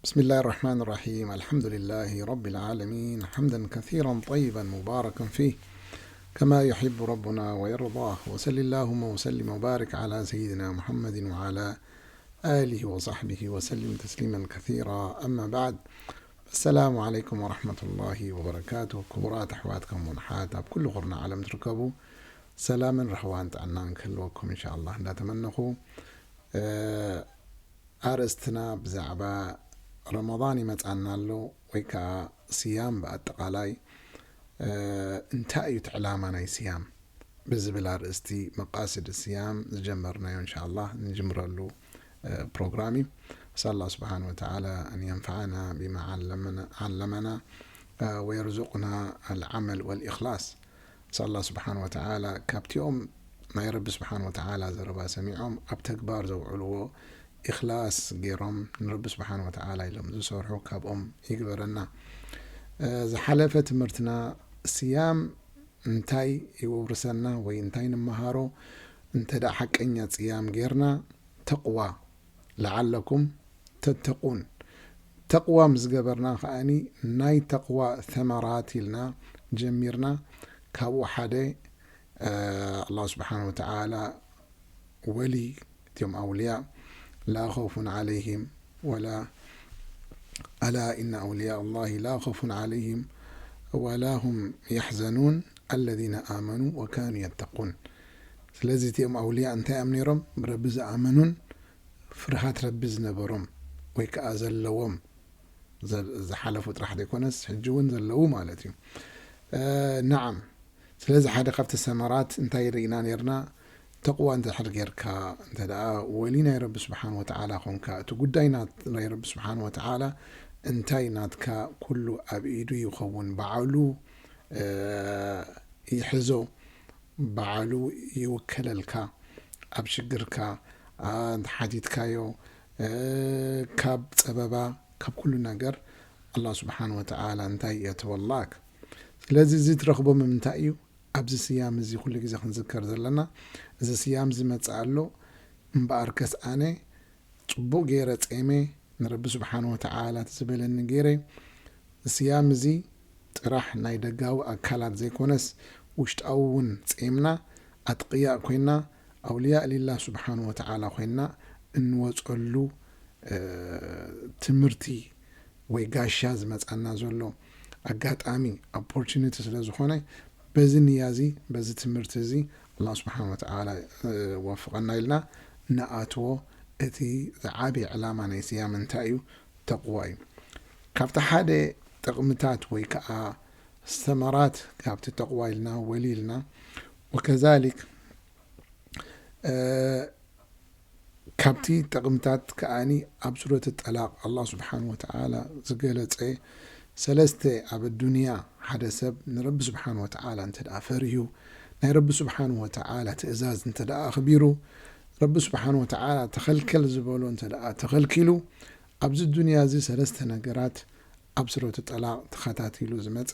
بسم الله الرحمن الرحيم. الحمد لله رب العالمين، حمدا كثيرا طيبا مباركا فيه، كما يحب ربنا ويرضاه. وصل اللهم وسلم وبارك على سيدنا محمد وعلى آله وصحبه وسلم تسليما كثيرا. أما بعد، السلام عليكم ورحمة الله وبركاته. ክቡራት ኣሕዋት ከምኡውን ኣሓት ኣብ ኩሉ ኩርናዕ ዓለም ትርከቡ፣ ሰላምን ራህዋን ጥዕናን ክህልወኩም ኢንሻኣላህ እንዳተመነኹ፣ እ፣ ኣርእስትና ብዛዕባ ረመዳን ይመጻና ኣሎ፣ ወይ ከዓ ስያም ብኣጠቓላይ፣ እ፣ እንታይ እዩ እቲ ዕላማ ናይ ስያም ብዝብል ኣርእስቲ፣ መቃስድ ስያም፣ ዝጀመርናዮ ኢንሻኣላህ ንጅምረሉ፣ እ፣ ፕሮግራም እዩ። أسأل الله سبحانه وتعالى أن ينفعنا بما علمنا، علمنا، እ፣ ويرزقنا العمل والإخلاص. أسأل الله سبحانه وتعالى ካብቲኦም ናይ ረቢ ስብሓን ወተዓላ ዘረባ ሰሚዖም ኣብ ተግባር ዘውዕልዎ ኢኽላስ ገይሮም ንረቢ ስብሓን ወተዓላ ኢሎም ዝሰርሑ ካብኦም ይግበረና። እ፣ ዝሓለፈ ትምህርትና ስያም እንታይ ይውርሰና ወይ እንታይ ንመሃሮ፣ እንተ ደኣ ሓቀኛ ጽያም ጌርና፣ ተቕዋ፣ ለዓለኩም ተተቁን፣ ተቕዋ ምስ ገበርና ከኣኒ ናይ ተቕዋ ተመራት ኢልና ጀሚርና። ካብኡ ሓደ፣ እ፣ ኣላህ ስብሓን ወተዓላ ወሊ፣ እቲኦም ኣውልያ፣ ላ ኸውፉን ዓለይሂም ወላ፣ ኣላ ኢነ ኣውልያ ኣላሂ ላ ኸውፉን ዓለይሂም ወላ ሁም የሕዘኑን፣ ኣለዚነ ኣመኑ ወካኑ የተቁን። ስለዚ እቲኦም ኣውልያ እንታይ እዮም ነይሮም? ብረቢ ዝኣመኑን ፍርሃት ረቢ ዝነበሮም ወይ ከዓ ዘለዎም፣ ዘ-፣ ዝሓለፉ ጥራሕ ዘይኮነስ ሕጂ እውን ዘለዉ ማለት እዩ። እ፣ ነዓም። ስለዚ ሓደ ካብቲ ሰመራት እንታይ ርኢና ነርና? ተቕዋ እንድሕር ጌርካ፣ እንተ ደኣ ወሊ ናይ ረቢ ስብሓን ወተዓላ ኾንካ፣ እቲ ጉዳይ ናት-፣ ናይ ረቢ ስብሓን ወተዓላ እንታይ ናትካ ኩሉ ኣብ ኢዱ ይኸውን፣ ባዕሉ፣ እ፣ ይሕዞ፣ ባዕሉ ይውከለልካ። ኣብ ሽግርካ፣ ኣ፣ እንተ ሓቲትካዮ፣ እ፣ ካብ ጸበባ፣ ካብ ኩሉ ነገር ኣላህ ስብሓን ወተዓላ እንታይ የትወላክ። ስለዚ እዚ ትረኽቦ ምምንታይ እዩ? ኣብዚ ስያም እዚ ኩሉ ግዜ ክንዝከር ዘለና፣ እዚ ስያም ዝመጽእ ኣሎ። እምበኣርከስ ኣነ ጽቡቕ ገይረ ጼመ ንረቢ ስብሓን ወተዓላ እቲ ዝበለኒ ገይረ፣ ስያም እዚ ጥራሕ ናይ ደጋዊ ኣካላት ዘይኮነስ፣ ውሽጣዊ እውን ጼምና፣ ኣትቅያእ ኮይና፣ ኣውልያእ ሊላህ ስብሓን ወተዓላ ኮይና እንወጸሉ፣ እ፣ ትምህርቲ ወይ ጋሻ ዝመጻና ዘሎ ኣጋጣሚ፣ ኦፖርቹኒቲ ስለ ዝኾነ፣ በዚ ንያ እዚ፣ በዚ ትምህርቲ እዚ፣ ኣላህ ስብሓን ወተዓላ፣ እ፣ ወፍቐና ኢልና ንኣትዎ። እቲ ዝዓበየ ዕላማ ናይ ስያም እንታይ እዩ? ተቕዋ እዩ። ካብቲ ሓደ ጥቕምታት ወይ ከዓ ሰመራት ካብቲ ተቕዋ ኢልና፣ ወሊ ኢልና፣ ወከዛሊክ፣ እ፣ ካብቲ ጥቕምታት ከኣኒ ኣብ ሱረት ጠላቕ ኣላህ ስብሓን ወተዓላ ዝገለጸ ሰለስተ ኣብ ኣዱንያ ሓደ ሰብ ንረቢ ስብሓን ወተዓላ እንተ ደኣ ፈሪሁ፣ ናይ ረቢ ስብሓን ወተዓላ ትእዛዝ እንተ ደኣ ኣኽቢሩ፣ ረቢ ስብሓን ወተዓላ ተኸልከል ዝበሎ እንተ ደኣ ተኸልኪሉ፣ ኣብዚ ዱንያ እዚ ሰለስተ ነገራት ኣብ ሱረት ጠላቕ ተኸታቲሉ ዝመጸ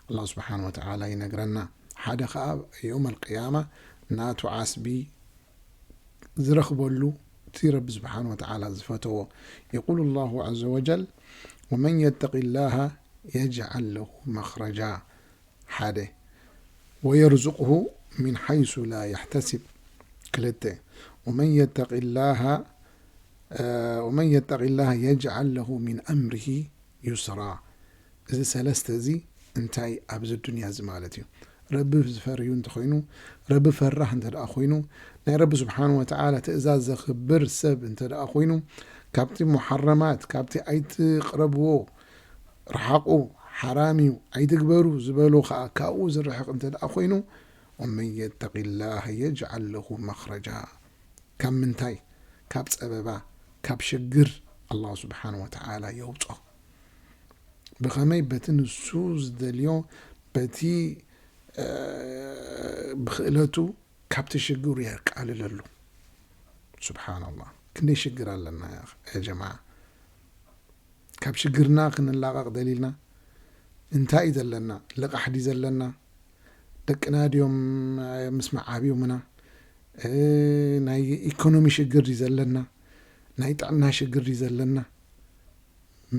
ኣላህ ስብሓን ወተዓላ ይነግረና። ሓደ ኸኣ የውም ኣልቅያማ ናቱ ዓስቢ ዝረኽበሉ እቲ ረቢ ስብሓን ወተዓላ ዝፈተዎ። የቁሉ ላሁ ዐዘ ወጀል፣ ወመን የተቂ ላሃ የጅዓል ለሁ መኽረጃ፣ ሓደ፣ ወየርዙቅሁ ሚን ሓይሱ ላ የሕተሲብ፣ ክልተ፣ ወመን የተቂ ላሃ፣ እ፣ ወመን የተቂ ላሃ የጅዓል ለሁ ሚን ኣምሪሂ ዩስራ። እዚ ሰለስተ እዚ እንታይ ኣብዚ ዱንያ እዚ ማለት እዩ? ረቢ ዝፈርዩ እንተኾይኑ፣ ረቢ ፈራሕ እንተ ደኣ ኮይኑ፣ ናይ ረቢ ስብሓን ወተዓላ ትእዛዝ ዘኽብር ሰብ እንተ ደኣ ኮይኑ፣ ካብቲ ሙሓረማት፣ ካብቲ ኣይትቕረብዎ፣ ርሓቑ፣ ሓራም እዩ፣ ኣይትግበሩ ዝበሎ ኸኣ ካብኡ ዝርሕቕ እንተ ደኣ ኮይኑ፣ ወመን የተቂ ላህ የጅዓል ለሁ መኽረጃ። ካብ ምንታይ? ካብ ጸበባ፣ ካብ ሽግር ኣላህ ስብሓን ወተዓላ የውጾ። ብኸመይ? በቲ ንሱ ዝደልዮ፣ በቲ፣ እ፣ ብኽእለቱ ካብቲ ሽግሩ የቃልለሉ። ስብሓንላህ። ክንደይ ሽግር ኣለና ያ፣ ያ ጀማዓ። ካብ ሽግርና ክንላቐቕ ደሊልና እንታይ እዩ ዘለና? ልቓሕ ድዩ ዘለና? ደቅና ድዮም፣ እ፣ ምስማዕ ኣብዮምና? እ፣ ናይ ኢኮኖሚ ሽግር ድዩ ዘለና? ናይ ጥዕና ሽግር ድዩ ዘለና?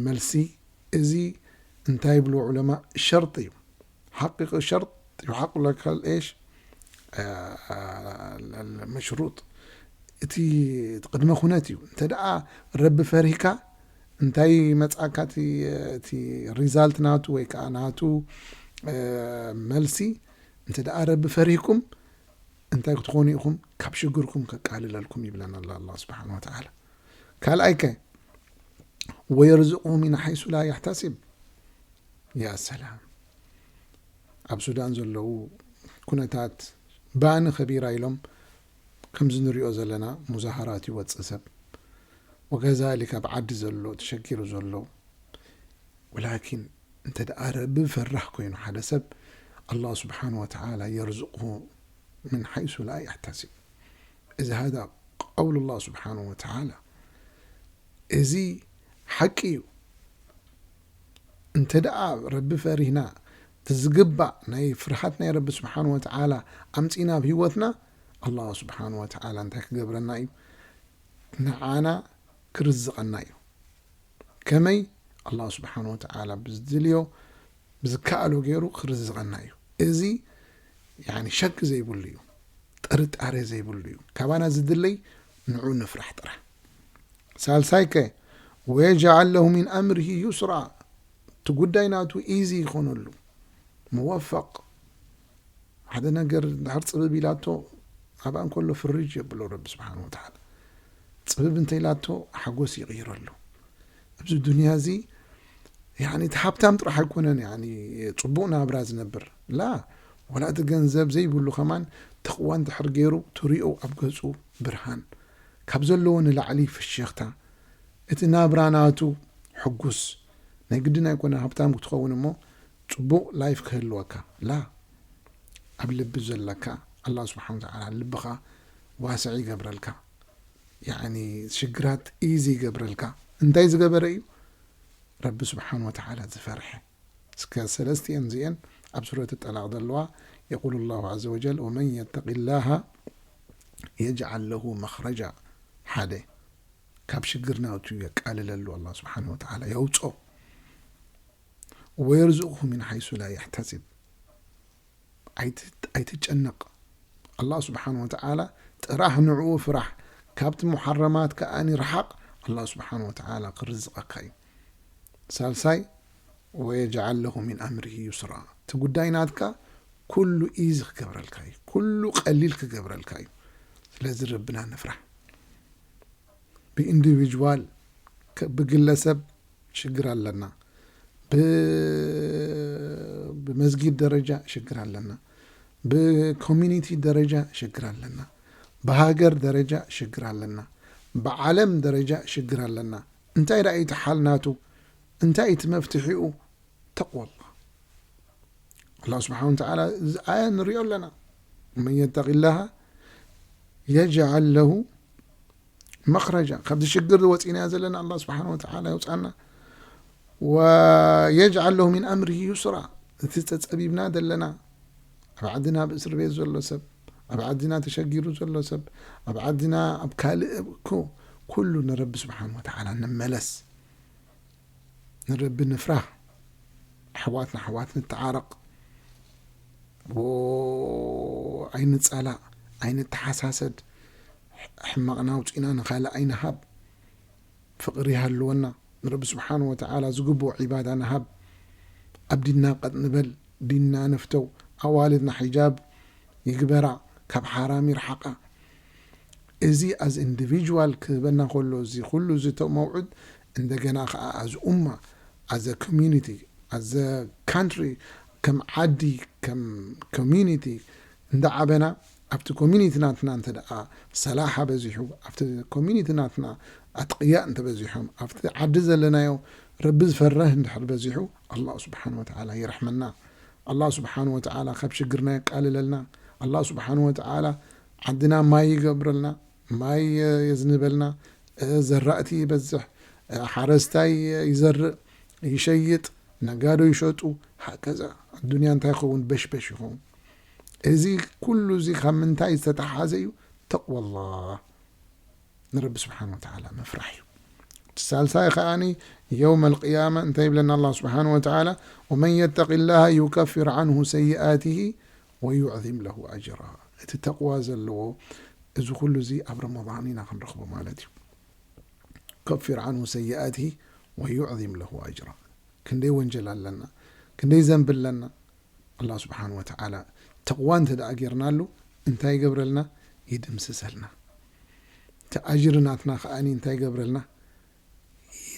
መልሲ፣ እዚ እንታይ ይብሉ ዑለማ? ሸርጥ እዩ። ሓቂቂ ሸርጥ ይሓቁ ለካል ኤሽ፣ አ፣ አ፣ መሽሩጥ፣ እቲ ቅድመ ኩነት እዩ። እንተ ደኣ ረቢ ፈሪህካ እንታይ መጻካ? እቲ፣ እቲ ሪዛልት ናቱ ወይ ከዓ ናቱ፣ አ፣ መልሲ፣ እንተ ደኣ ረቢ ፈሪህኩም እንታይ ክትኾኑ ኢኹም? ካብ ሽግርኩም ከቃልለልኩም ይብለና ኣሎ ኣላህ ስብሓን ወተዓላ። ካልኣይ ከ፣ ወየርዝቁሁ ሚን ሓይሱ ላ ያሕተሲብ። ያ ሰላም። ኣብ ሱዳን ዘለዉ ኩነታት ባኒ ከቢራ ኢሎም፣ ከምዚ ንሪኦ ዘለና ሙዛሃራት ይወፅእ ሰብ፣ ወከዛሊክ ኣብ ዓዲ ዘሎ ተሸጊሩ ዘሎ። ወላኪን እንተ ደኣ ረቢ ፈራሕ ኮይኑ ሓደ ሰብ፣ ኣላህ ስብሓን ወተዓላ የርዝቁሁ ምን ሓይሱ ላ ያሕተሲብ። እዚ ሃዳ ቀውሉ ኣላህ ስብሓን ወተዓላ፣ እዚ ሓቂ እዩ። እንተ ደኣ ረቢ ፈሪህና፣ እቲ ዝግባእ ናይ ፍርሃት ናይ ረቢ ስብሓን ወተዓላ ኣምጺእና ኣብ ህይወትና፣ ኣላህ ስብሓን ወተዓላ እንታይ ክገብረና እዩ? ንዓና ክርዝቐና እዩ። ከመይ? ኣላህ ስብሓን ወተዓላ ብዝድልዮ፣ ብዝከኣሎ ገይሩ ክርዝቐና እዩ። እዚ፣ ያኒ፣ ሸክ ዘይብሉ እዩ፣ ጥርጣሬ ዘይብሉ እዩ። ካባና ዝድለይ ንዑ ንፍራሕ ጥራሕ። ሳልሳይ ከ፣ ወየጅዓል ለሁ ሚን ኣምርሂ ዩስራ፣ እቲ ጉዳይ ናቱ ኢዚ ይኾነሉ፣ መወፈቕ። ሓደ ነገር ድሕር ጽብብ ኢላቶ፣ ኣብኣ እንከሎ ፍርጅ የብሎ ረቢ ስብሓን ወተዓላ። ጽብብ እንተ ኢላቶ፣ ሓጎስ ይቕይረሉ። ኣብዚ ዱንያ እዚ፣ ያኒ፣ እቲ ሃብታም ጥራሕ ኣይኮነን፣ ያኒ፣ ጽቡቕ ናብራ ዝነብር። ላ፣ ወላ እቲ ገንዘብ ዘይብሉ ከማን ተቕዋ እንድሕር ገይሩ፣ ትሪኦ ኣብ ገጹ ብርሃን። ካብ ዘለዎ ንላዕሊ ፍሽኽታ። እቲ ናብራ ናቱ ሕጉስ። ናይ ግድን ኣይኮነ ሃብታም ክትኸውን እሞ፣ ጽቡቕ ላይፍ ክህልወካ። ላ፣ ኣብ ልቢ ዘለካ፣ ኣላህ ስብሓን ወተዓላ ልብኻ ዋስዕ ይገብረልካ። ያኒ፣ ሽግራት ኢዚ ይገብረልካ። እንታይ ዝገበረ እዩ? ረቢ ስብሓን ወተዓላ ዝፈርሐ። እስከ ሰለስቲኤን እዚኤን ኣብ ሱረት ጠላቕ ዘለዋ፣ የቁሉ ላሁ ዐዘ ወጀል፣ ወመን የተቂ ላሃ የጅዓል ለሁ መኽረጃ። ሓደ፣ ካብ ሽግር ናቱ የቃልለሉ ኣላህ ስብሓን ወተዓላ፣ የውጾ። ወየርዝቁሁ ሚን ሓይሱ ላ ያሕተሲብ። ኣይት-፣ ኣይትጨነቕ። ኣላህ ስብሓን ወተዓላ ጥራሕ ንዕኡ ፍራሕ፣ ካብቲ ሙሓረማት ከኣኒ ርሓቕ፣ ኣላህ ስብሓን ወተዓላ ክርዝቐካ እዩ። ሳልሳይ፣ ወየጅዓል ለሁ ሚን ኣምርሂ ዩስራ። እቲ ጉዳይ ናትካ ኩሉ ኢዚ ክገብረልካ እዩ፣ ኩሉ ቀሊል ክገብረልካ እዩ። ስለዚ ረብና ንፍራሕ። ብኢንዲቪጅዋል፣ ከ-፣ ብግለሰብ ሽግር ኣለና። ብ-፣ ብመስጊድ ደረጃ ሽግር ኣለና። ብኮሚኒቲ ደረጃ ሽግር ኣለና። ብሃገር ደረጃ ሽግር ኣለና። ብዓለም ደረጃ ሽግር ኣለና። እንታይ ደኣ እዩ እቲ ሓል ናቱ? እንታይ እዩ እቲ መፍትሒኡ? ተቕዋ ኣላህ። ኣላህ ስብሓን ወተዓላ እዚ ኣያ ንሪኦ ኣለና። መን የተቂ ላሃ የጅዓል ለሁ መኽረጃ። ካብዚ ሽግር ወፂናዮ ዘለና ኣላህ ስብሓን ወተዓላ የውፃና። ወየጅዓል ለሁ ሚን ኣምርሂ ዩስራ። እቲ ጸጸቢብና ዘለና፣ ኣብ ዓድና ኣብ እስር ቤት ዘሎ ሰብ፣ ኣብ ዓድና ተሸጊሩ ዘሎ ሰብ፣ ኣብ ዓድና ኣብ ካልእ፣ ኩ-፣ ኩሉ ንረቢ ስብሓን ወተዓላ ንመለስ። ንረቢ ንፍራህ። ኣሕዋት ንኣሕዋት ንተዓረቕ። ዎ-፣ ኣይንጸላእ፣ ኣይንተሓሳሰድ። ሕ-፣ ሕማቕና ኣውጺእና ንኻልእ ኣይንሃብ። ፍቕሪ ይሃልወና። ንረቢ ስብሓን ወተዓላ ዝግብኦ ዒባዳ ንሃብ። ኣብ ዲንና ቀጥ ንበል፣ ዲንና ንፍተው። ኣዋልድና ሒጃብ ይግበራ፣ ካብ ሓራም ይርሓቓ። እዚ ኣዝ ኢንዲቪጅዋል ክህበና ከሎ፣ እዚ ኩሉ እዚ ተ-፣ መውዑድ፣ እንደገና ኸዓ ኣዝ ኡማ፣ ኣዘ ኮሚዩኒቲ፣ ኣዘ ካንትሪ፣ ከም ዓዲ፣ ከም ኮሚዩኒቲ እንዳዓበና፣ ኣብቲ ኮሚዩኒቲ ናትና እንተ ደኣ ሰላሓ በዚሑ፣ ኣብቲ ኮሚዩኒቲ ናትና ኣትቅያ እንተ በዚሖም፣ ኣብቲ ዓዲ ዘለናዮ ረቢ ዝፈርህ እንድሕር በዚሑ፣ ኣላህ ስብሓን ወተዓላ ይረሕመና። ኣላህ ስብሓን ወተዓላ ካብ ሽግርና የቃልለልና። ኣላህ ስብሓን ወተዓላ ዓድና ማይ ይገብረልና፣ ማይ የዝንበልና፣ ዘራእቲ ይበዝሕ፣ ሓረስታይ ይዘርእ፣ ይሸይጥ፣ ነጋዶ ይሸጡ፣ ሃከዛ። ኣዱንያ እንታይ ይኸውን? በሽበሽ ይኸውን። እዚ ኩሉ እዚ ካብ ምንታይ ዝተተሓሓዘ እዩ? ተቕዋላህ፣ ንረቢ ስብሓን ወተዓላ ምፍራሕ እዩ። ሳልሳይ ከዓኒ የውመል ቅያማ እንታይ ይብለና ኣላህ ስብሓን ወተዓላ? ወመን የተቂ ላሃ ዩከፍር ዓንሁ ሰይኣትሂ ወዩዕዚም ለሁ ኣጅራ። እቲ ተቕዋ ዘለዎ እዚ ኩሉ እዚ ኣብ ረመዳን ኢና ክንረኽቦ ማለት እዩ። ከፊር ዓንሁ ሰይኣትሂ ወዩዕዚም ለሁ ኣጅራ። ክንደይ ወንጀል ኣለና፣ ክንደይ ዘንብ ኣለና። ኣላህ ስብሓን ወተዓላ ተቕዋ እንተ ደኣ ጌርናሉ እንታይ ይገብረልና? ይድምስሰልና። እቲ ኣጅሪ ናትና ከዓኒ እንታይ ይገብረልና?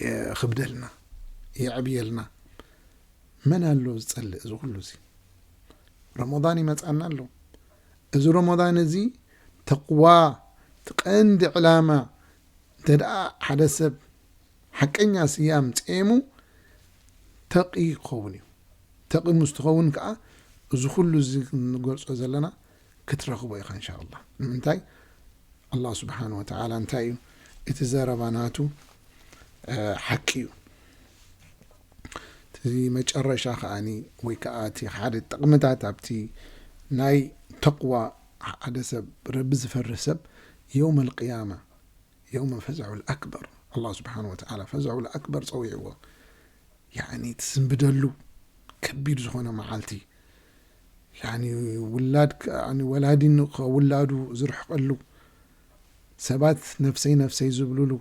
የኽብደልና፣ የዕብየልና። መን ኣሎ ዝጸልእ እዚ ኩሉ እዚ? ረመዳን ይመጻና ኣሎ። እዚ ረመዳን እዚ ተቕዋ እቲ ቀንዲ ዕላማ እንተ ደኣ ሓደ ሰብ ሓቀኛ ስያም ጼሙ ተቒ ክኸውን እዩ። ተቒ ምስ ትኸውን ከኣ እዚ ኩሉ እዚ ክንገልጾ ዘለና ክትረኽቦ ኢኻ እንሻ ኣላህ። ንምንታይ? ኣላህ ስብሓን ወተዓላ እንታይ እዩ? እቲ ዘረባ ናቱ፣ እ፣ ሓቂ እዩ። እቲ መጨረሻ ከኣኒ ወይ ከኣ እቲ ሓደ ጥቕምታት ኣብቲ ናይ ተቕዋ ሓደ ሰብ ረቢ ዝፈርህ ሰብ የውመል ቅያማ የውመ ፈዝዑል ኣክበር ኣላህ ስብሓን ወተዓላ ፈዝዑል ኣክበር ጸዊዕዎ። ያዕኒ ትስንብደሉ ከቢድ ዝኾነ መዓልቲ። ያዕኒ ውላድ ከ-፣ ያዕኒ ወላዲ ን-፣ ከውላዱ ዝርሕቐሉ፣ ሰባት ነፍሰይ ነፍሰይ ዝብሉሉ፣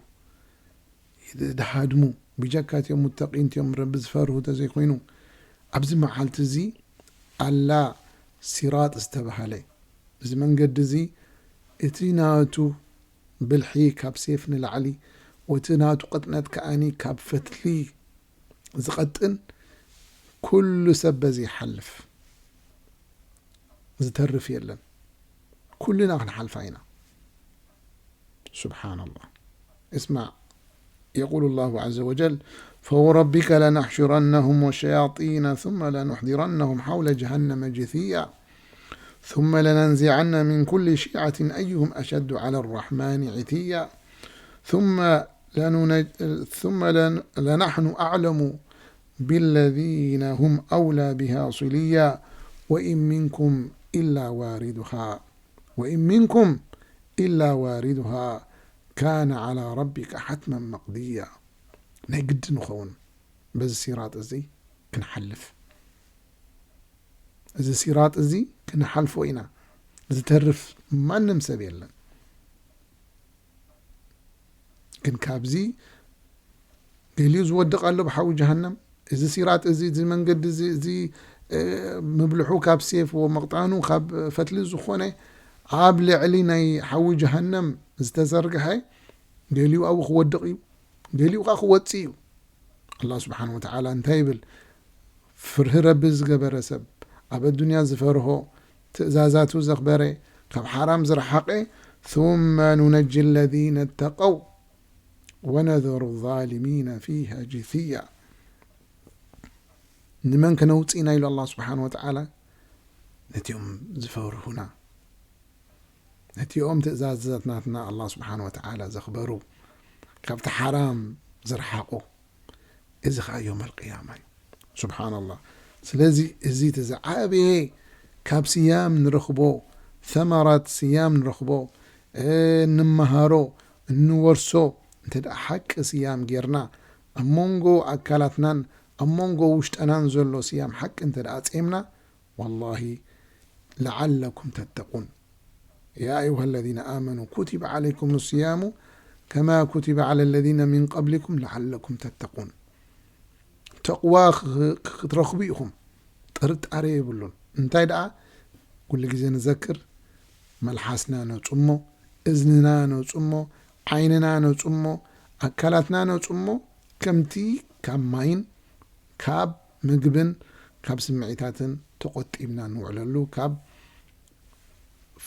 ድሃድሙ፣ ብጀካ እቲኦም ሙተቂን እቲኦም ረቢ ዝፈርሁ ተዘይኮይኑ፣ ኣብዚ መዓልቲ እዚ ኣላ ሲራጥ ዝተባህለ፣ እዚ መንገዲ እዚ እቲ ናቱ ብልሒ ካብ ሴፍ ንላዕሊ፣ ወቲ ናቱ ቅጥነት ከኣኒ ካብ ፈትሊ ዝቐጥን፣ ኩሉ ሰብ በዚ ይሓልፍ። ዝተርፍ የለን። ኩልና ክንሓልፋ ኢና። سبحان الله. اسمع، يقول الله عز وجل: فوربك لنحشرنهم والشياطين ثم لنحضرنهم حول جهنم جثيا ثم لننزعن من كل شيعة أيهم أشد على الرحمن عتيا ثم لننج-، ثم لن-، لنحن أعلم بالذين هم أولى بها صليا وإن منكم إلا واردها وإن منكم إلا واردها كان على ربك حتما مقضيا. ናይ ግድን ንኸውን በዚ ሲራጥ እዚ ክንሓልፍ። እዚ ሲራጥ እዚ ክንሓልፎ ኢና። ዝተርፍ ማንም ሰብ የለን። ግን ካብዚ ገሊኡ ዝወድቕ ኣሎ ብሓዊ ጀሃነም። እዚ ሲራጥ እዚ፣ እዚ መንገዲ እዚ፣ እዚ፣ እ፣ ምብልሑ ካብ ሴፍ ወመቕጣኑ ካብ ፈትሊ ዝኾነ ኣብ ልዕሊ ናይ ሓዊ ጀሃነም ዝተዘርግሐ፣ ገሊኡ ኣብኡ ክወድቕ እዩ፣ ገሊኡ ከኣ ክወጽእ እዩ። ኣላህ ስብሓን ወተዓላ እንታይ ይብል? ፍርሂ ረቢ ዝገበረ ሰብ፣ ኣብ ኣዱንያ ዝፈርሆ፣ ትእዛዛቱ ዘኽበረ፣ ካብ ሓራም ዝረሓቐ፣ ثم ننجي الذين اتقوا ونذر الظالمين فيها جثيا። ንመን ከነውፅእ ኢና ኢሉ ኣላህ ስብሓን ወተዓላ? ነቲኦም ዝፈርሁና፣ ነቲኦም ትእዛዛት ናትና ኣላህ ስብሓን ወተዓላ ዘኽበሩ፣ ካብቲ ሓራም ዝረሓቑ፣ እዚ ኸዓ ዮም ኣልቅያማ እዩ። ስብሓንላህ። ስለዚ እዚ እቲ ዝዓበየ ካብ ስያም ንረኽቦ፣ ሰመራት ስያም ንረኽቦ፣ እ፣ እንመሃሮ፣ እንወርሶ፣ እንተ ደኣ ሓቂ ስያም ጌርና፣ ኣብ መንጎ ኣካላትናን ኣብ መንጎ ውሽጠናን ዘሎ ስያም ሓቂ እንተ ደኣ ጼምና፣ ወላሂ፣ ለዓለኩም ተተቁን። يا أيها الذين آمنوا كتب عليكم الصيام كما كتب على الذين من قبلكم لعلكم تتقون። ተቕዋ ክ-፣ ክ-፣ ክትረኽቡ ኢኹም፣ ጥርጣሬ የብሉን። እንታይ ደኣ? ኩሉ ግዜ ንዘክር፣ መልሓስና ነጹሞ፣ እዝንና ነጹሞ፣ ዓይንና ነጹሞ፣ ኣካላትና ነጹሞ፣ ከምቲ ካብ ማይን ካብ ምግብን ካብ ስምዒታትን ተቖጢብና ንውዕለሉ፣ ካብ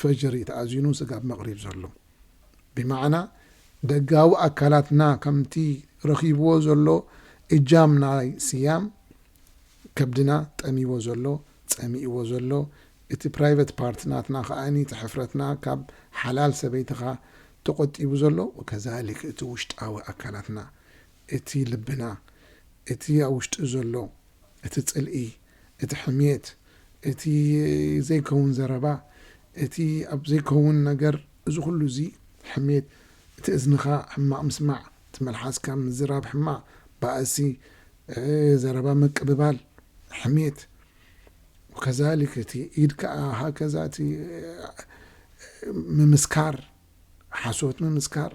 ፈጅሪ ተኣዚኑ ስጋብ መቕሪብ ዘሎ። ብማዕና፣ ደጋዊ ኣካላትና ከምቲ ረኺብዎ ዘሎ እጃም ናይ ስያም፣ ከብድና ጠሚዎ ዘሎ፣ ጸሚእዎ ዘሎ፣ እቲ ፕራይቨት ፓርት ናትና ከኣኒ፣ እቲ ሕፍረትና ካብ ሓላል ሰበይትኻ ተቖጢቡ ዘሎ፣ ወከዛሊክ እቲ ውሽጣዊ ኣካላትና፣ እቲ ልብና፣ እቲ ኣብ ውሽጢ ዘሎ፣ እቲ ጽልኢ፣ እቲ ሕምየት፣ እቲ ዘይከውን ዘረባ፣ እቲ ኣብ ዘይከውን ነገር፣ እዚ ኩሉ እዚ ሕምየት፣ እቲ እዝንኻ ሕማቕ ምስማዕ፣ እቲ መልሓስካ ምዝራብ ሕማቕ፣ ባእሲ፣ እ፣ ዘረባ ምቅብባል፣ ሕሜት። ወከዛሊክ እቲ ኢድ ከኣ ሃከዛ እቲ፣ እ፣ ምምስካር፣ ሓሶት ምምስካር፣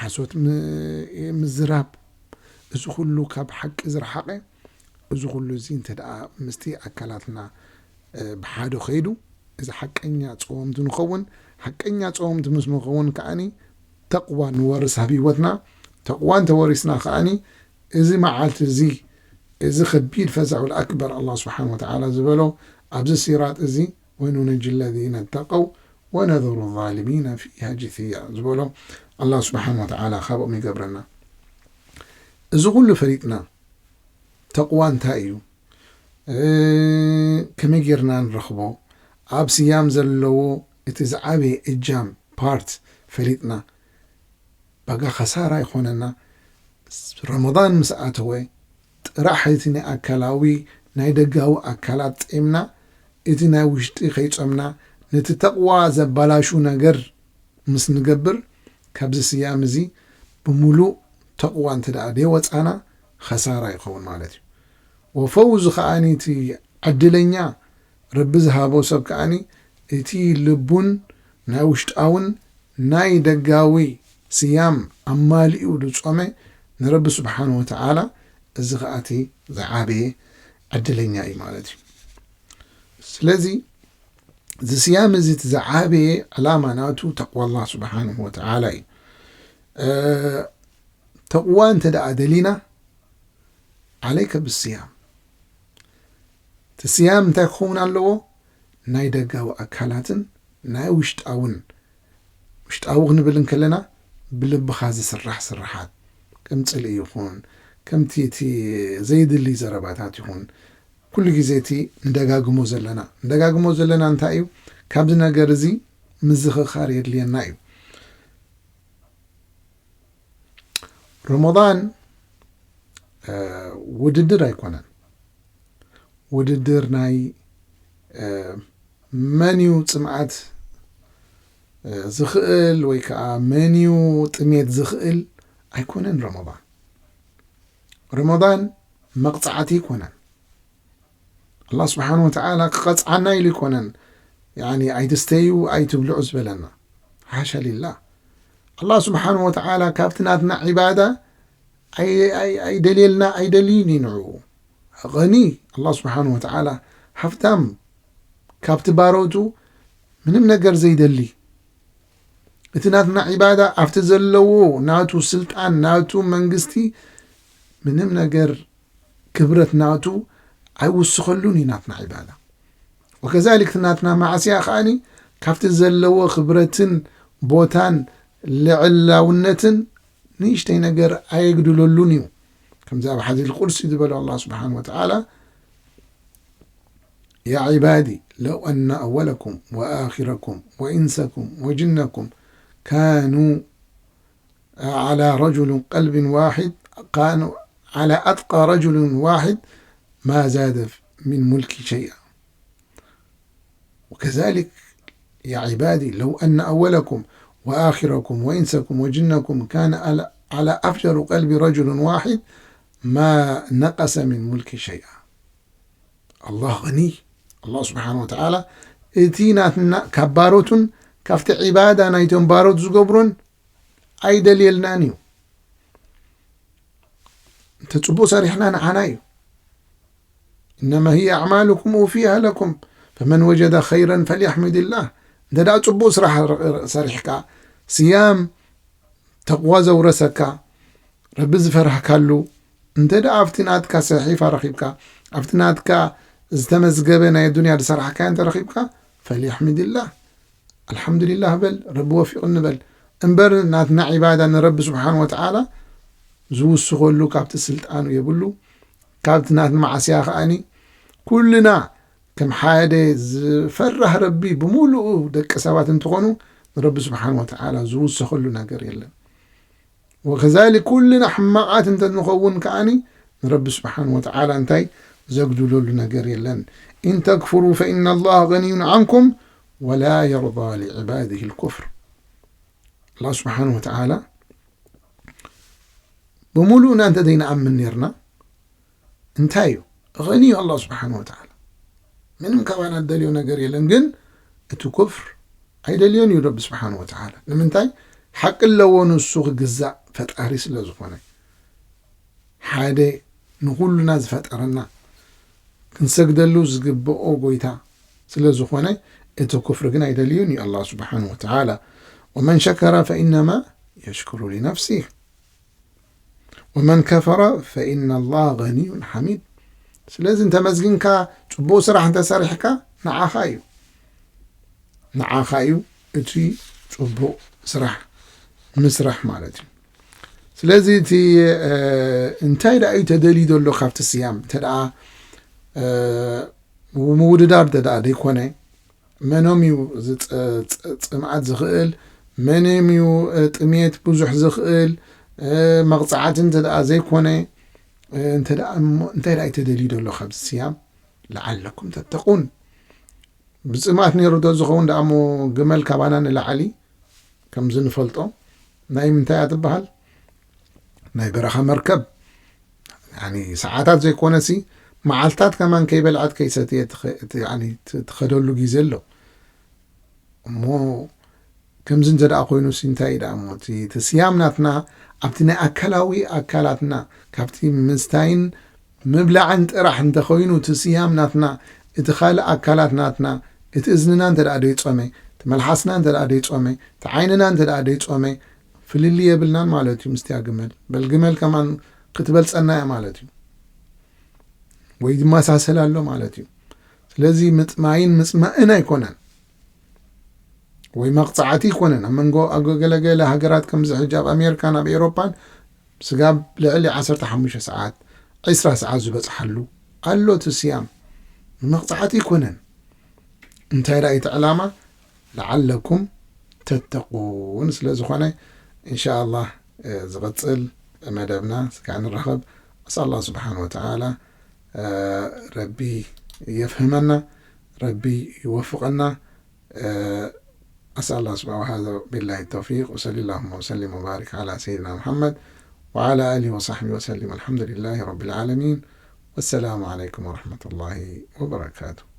ሓሶት ም-፣ ምዝራብ፣ እዚ ኩሉ ካብ ሓቂ ዝረሓቐ፣ እዚ ኩሉ እዚ እንተ ደኣ ምስቲ ኣካላትና፣ እ፣ ብሓደ ኸይዱ፣ እዚ ሓቀኛ ጸወምቲ ንኸውን። ሓቀኛ ጸወምቲ ምስ ንኸውን ከኣኒ ተቕዋ ንወርስ ኣብ ህይወትና። ተቕዋ እንተወሪስና ከኣኒ፣ እዚ መዓልቲ እዚ፣ እዚ ከቢድ ፈዛዑል ኣክበር ኣላህ ስብሓን ወተዓላ ዝበሎ ኣብዚ ሲራጥ እዚ፣ ወኑነጂ ለዚነ ተቀው ወነዘሩ ዛሊሚነ ፊሃ ጅስያ ዝበሎ ኣላህ ስብሓን ወተዓላ ካብኦም ይገብረና። እዚ ኩሉ ፈሊጥና፣ ተቕዋ እንታይ እዩ? እ፣ ከመይ ጌርና ንረኽቦ? ኣብ ስያም ዘለዎ እቲ ዝዓበየ እጃም ፓርት ፈሊጥና፣ ባጋ ኸሳራ ይኾነና። ረመዳን ምስ ኣተወ፣ ጥራሕ እቲ ናይ ኣካላዊ፣ ናይ ደጋዊ ኣካላት ጼምና፣ እቲ ናይ ውሽጢ ከይጾምና፣ ነቲ ተቕዋ ዘባላሹ ነገር ምስ ንገብር፣ ካብዚ ስያም እዚ ብምሉእ ተቕዋ እንተ ደኣ ደይወጻና፣ ኸሳራ ይኸውን ማለት እዩ። ወፈውዝ ከኣኒ እቲ ዕድለኛ ረቢ ዝሃቦ ሰብ ከኣኒ እቲ ልቡን ናይ ውሽጣውን ናይ ደጋዊ ስያም ኣማሊኡ ዝጾመ ንረቢ ስብሓን ወተዓላ፣ እዚ ከኣ እቲ ዝዓበየ ዕድለኛ እዩ ማለት እዩ። ስለዚ እዚ ስያም እዚ እቲ ዝዓበየ ዕላማ ናቱ ተቕዋ ኣላህ ስብሓንሁ ወተዓላ እዩ። እ፣ ተቕዋ እንተ ደኣ ደሊና፣ ዓለይከ ብስያም። እቲ ስያም እንታይ ክኸውን ኣለዎ? ናይ ደጋዊ ኣካላትን ናይ ውሽጣውን። ውሽጣዊ ክንብል እንከለና፣ ብልብኻ ዝስራሕ ስራሓት፣ ከም ጽልኢ ይኹን፣ ከምቲ እቲ ዘይድሊ ዘረባታት ይኹን፣ ኩሉ ግዜ እቲ ንደጋግሞ ዘለና፣ ንደጋግሞ ዘለና እንታይ እዩ? ካብዚ ነገር እዚ ምዝኽኻር የድልየና እዩ። ረመዳን፣ እ፣ ውድድር ኣይኮነን። ውድድር ናይ፣ እ፣ መን እዩ ጽምኣት፣ እ፣ ዝኽእል ወይ ከኣ መን እዩ ጥሜት ዝኽእል ኣይኮነን ረመዳን። ረመዳን መቕጻዕቲ ኣይኮነን። ኣላህ ስብሓን ወተዓላ ክቐጽዓና ኢሉ ኣይኮነን። ያኒ ኣይትስተዩ ኣይትብልዑ ዝበለና። ሓሻ ሊላህ። ኣላህ ስብሓን ወተዓላ ካብቲ ናትና ዒባዳ ኣይ-፣ ኣይ-፣ ኣይደልየልና፣ ኣይደልይን እዩ ንዕኡ። ገኒ ኣላህ ስብሓን ወተዓላ፣ ሃፍታም፣ ካብቲ ባሮቱ ምንም ነገር ዘይደሊ። እቲ ናትና ዒባዳ ኣብቲ ዘለዎ ናቱ ስልጣን፣ ናቱ መንግስቲ ምንም ነገር ክብረት ናቱ ኣይውስኸሉን እዩ ናትና ዒባዳ። ወከዛሊክ እቲ ናትና ማዕስያ ከኣኒ ካብቲ ዘለዎ ክብረትን ቦታን ልዕላውነትን ንእሽተይ ነገር ኣየግድለሉን እዩ። ከምዚ ኣብ ሓዲስ ቁድሲ ዝበሎ ኣላህ ስብሓን ወተዓላ፣ يا عبادي لو أن أولكم وآخركم وإنسكم وجنكم كانوا على رجل قلب واحد، كانوا على أتقى رجل واحد ما زاد من ملكي شيئا. وكذلك يا عبادي لو أن أولكم وآخركم وإنسكم وجنكم كان على، على أفجر قلب رجل واحد ما نقص من ملكي شيئا. ኣላህ ገኒ፣ ኣላህ ስብሓን ወተዓላ እቲ ናትና ካብ ባሮቱን ካብቲ ዒባዳ ናይቶም ባሮት ዝገብሮን ኣይደልየልናን እዩ። እንተ ጽቡቕ ሰሪሕና ንዓና እዩ። إنما هي أعمالكم أوفيها لكم فمن وجد خيرا فليحمد الله። እንተ ደኣ ጽቡቕ ስራሕ ር-፣ ር-፣ ሰሪሕካ፣ ስያም ተቕዋ ዘውረሰካ፣ ረቢ ዝፈራህካሉ፣ እንተ ደኣ ኣብቲ ናትካ ሰሒፋ ረኺብካ፣ ኣብቲ ናትካ ዝተመዝገበ ናይ ዱንያ ዝሰራሕካዮ እንተ ረኺብካ፣ فليحمد الله። ኣልሓምዱሊላህ በል፣ ረቢ ወፊቕኒ በል። እምበር ናትና ዒባዳ ንረቢ ስብሓን ወተዓላ ዝውስኸሉ ካብቲ ስልጣኑ የብሉ። ካብቲ ናት መዓስያ ከኣኒ ኩልና ከም ሓደ ዝፈራህ ረቢ ብምሉኡ ደቂ ሰባት እንትኾኑ ንረቢ ስብሓን ወተዓላ ዝውስኸሉ ነገር የለን። ወከዛሊክ ኩልና ሕማቓት እንተ ንኸውን ከኣኒ ንረቢ ስብሓን ወተዓላ እንታይ ዘጉድለሉ ነገር የለን። إن تكفروا فإن الله غني عنكم ولا يرضى لعباده الكفر። ኣላህ ስብሓን ወተዓላ ብምሉእና እንተ ዘይንኣምን ነርና እንታይ እዩ? غني الله سبحانه وتعالى ምንም ካባና ዝደልዮ ነገር የለን። ግን እቲ ኩፍር ኣይደልዮን እዩ ረቢ ስብሓን ወተዓላ። ንምንታይ? ሓቂ ኣለዎ፣ ንሱ ክግዛእ ፈጣሪ ስለ ዝኾነ፣ ሓደ ንኹልና ዝፈጠረና ክንሰግደሉ ዝግብኦ ጎይታ ስለ ዝኾነ፣ እቲ ኩፍር ግን ኣይደልዩን እዩ ኣላህ ስብሓን ወተዓላ። ومن شكر فإنما يشكر لنفسه ومن كفر فإن الله غني حميد። ስለዚ እንተመስጊንካ፣ ጽቡቕ ስራሕ እንተሰሪሕካ፣ ንዓኻ እዩ፣ ንዓኻ እዩ እቲ ጽቡቕ ስራሕ ምስራሕ ማለት እዩ። ስለዚ እቲ እንታይ ደኣ እዩ ተደልዩ ዘሎ ካብቲ ስያም? እንተ ደኣ ምውድዳር እንተ ደኣ ዘይኮነ፣ መኖም እዩ ጽምኣት ዝኽእል? መኖም እዩ ጥሜት ብዙሕ ዝኽእል? መቕጻዕቲ እንተ ደኣ ዘይኮነ፣ እንታይ ደኣ እዩ ተደልዩ ዘሎ ካብዚ ስያም? ለዓለኩም ተተቁን። ብጽምኣት ነይሩ ዶ ዝኸውን ደኣ እሞ፣ ግመል ካባና ንላዕሊ ከምዚ ንፈልጦ ናይ ምንታይ እያ ትበሃል? ናይ በረኻ መርከብ። ሰዓታት ዘይኮነሲ፣ መዓልታት ከማን ከይበልዐት ከይሰትየ ትኸደሉ ግዜ ኣሎ። እሞ ከምዚ እንተ ደኣ ኮይኑሲ እንታይ ደኣ እሞ፣ እቲ ስያም ናትና ኣብቲ ናይ ኣካላዊ ኣካላትና፣ ካብቲ ምስታይን ምብላዕን ጥራሕ እንተኾይኑ እቲ ስያም ናትና፣ እቲ ካልእ ኣካላት ናትና፣ እቲ እዝንና እንተ ደኣ ደይጾመ፣ እቲ መልሓስና እንተ ደኣ ደይጾመ፣ እቲ ዓይንና እንተ ደኣ ደይጾመ፣ ፍልልይ የብልናን ማለት እዩ ምስቲያ ግመል። በል ግመል ከማን ክትበልጸና እያ ማለት እዩ፣ ወይ ይመሳሰል ኣሎ ማለት እዩ። ስለዚ ምጥማይን ምጽማእን ኣይኮነን፣ ወይ መቕጻዕቲ ኣይኮነን። ኣብ መንጎ፣ ኣብ ገለገለ ሃገራት ከምዚ ሕጂ ኣብ ኣሜሪካን ኣብ ኤውሮፓን ስጋብ ልዕሊ ዓሰርተ ሓሙሽተ ሰዓት፣ ዕስራ ሰዓት ዝበጽሓሉ ኣሎ እቲ ስያም። ንመቕጻዕቲ ኣይኮነን። እንታይ ደኣ እቲ ዕላማ? ለዓለኩም ተተቁን ስለ ዝኾነ፣ እንሻ ኣላህ ዝቕጽል መደብና ስጋዕ ንራኸብ። ኣስኣል ኣላህ ስብሓን ወተዓላ ረቢ የፍህመና፣ ረቢ ይወፍቐና። أسأل الله سبحانه وتعالى، بالله التوفيق، وصلى اللهم وسلم وبارك على سيدنا محمد وعلى آله وصحبه وسلم. الحمد لله رب العالمين. والسلام عليكم ورحمة الله وبركاته.